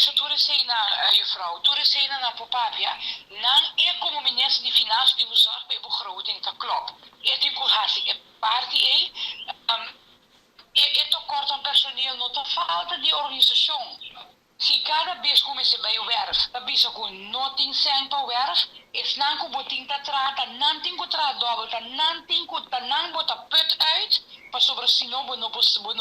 Bisa tur eseinan, juffrouw, tur eseinan nan por papia, nan e komo minister di Financiën di zorg pa e begroting ta klop. E tin ku hasi e parti ei, e tekort aan personeel no ta falta di organisashon. Si kada bes ku mester bai werf, ta bisa ku no tin sèn pa werf, esnan ku bo tin ta traha, ta nan tin ku traha dòbel, ta nan tin ku, ta nan bo ta put uit, pasobra sino bo no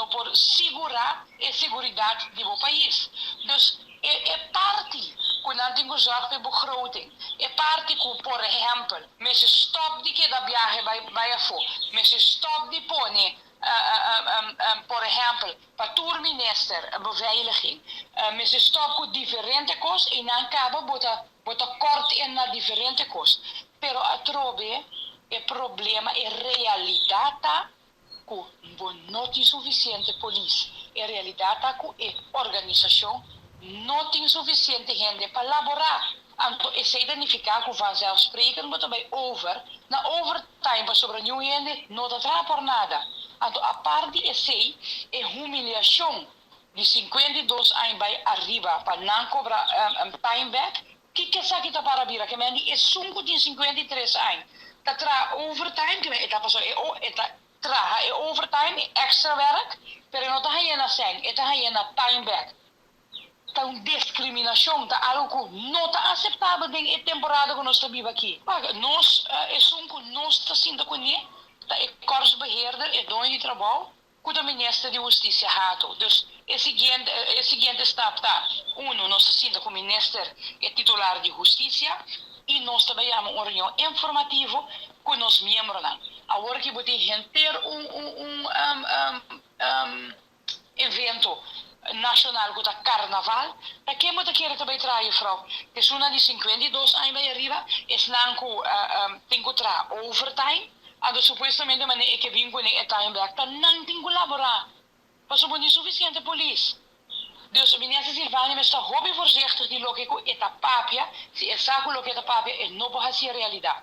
por sigurá e seguridat di bo pais. Dus e parti ku nan tin ku zorg pa begroting, e parti ku, por ehèmpel, mester stòp di keda biahe bai afó, mester stòp di pone, por ehèmpel, pa tur minister, beveiliging, mester stòp ku diferente kos i nan kaba bota kort in na diferente kos. Pero atrobe, e problema, e realidat ta ku bo no tin sufisiente polis. E realidat ta ku e organisashon no tin sufisiente hende pa laborá. Anto, esei ta nifiká ku vanzelfsprekend bo ta bai over na overtime pasobra niun hende no ta traha por nada. Anto, aparte esei, e humiliashon di 52 aña bai ariba pa nan kobra time back, kiko esaki ta para bira? Ke men di esun ku tin 53 aña ta traha overtime, ke men e ta paso e ta traha e overtime, e extra werk, pero no ta haña sèn, e ta haña time back. Ta un diskriminashon, ta algu ku no ta aseptabel den e temporada ku nos ta biba aki. Nos esun ku nos ta sinta kuné, ta e korpsbeheerder, e doño di trabou, ku ta minister di Hustisia Hato. Dus e siguiente stap ta, uno, nos ta sinta ku minister e titular di Hustisia i nos tambe yama un reunion informativo ku nos miembronan. Awor ku bo tin henter un evento nashonal ku ta karnaval, pa ken bo ta kere tambe traha, juffrouw? Esunnan di 52 aña bai ariba, esnan ku tin ku traha overtime, anto supuestamente mane e ke bin ku e time back, ta nan tin ku laborá. Pasobra no tin sufisiente polis. Dus minister Silvania mester ta hopi voorzichtig di loke e ta papia, si e sa ku loke e ta papia, e no por hasi realidat.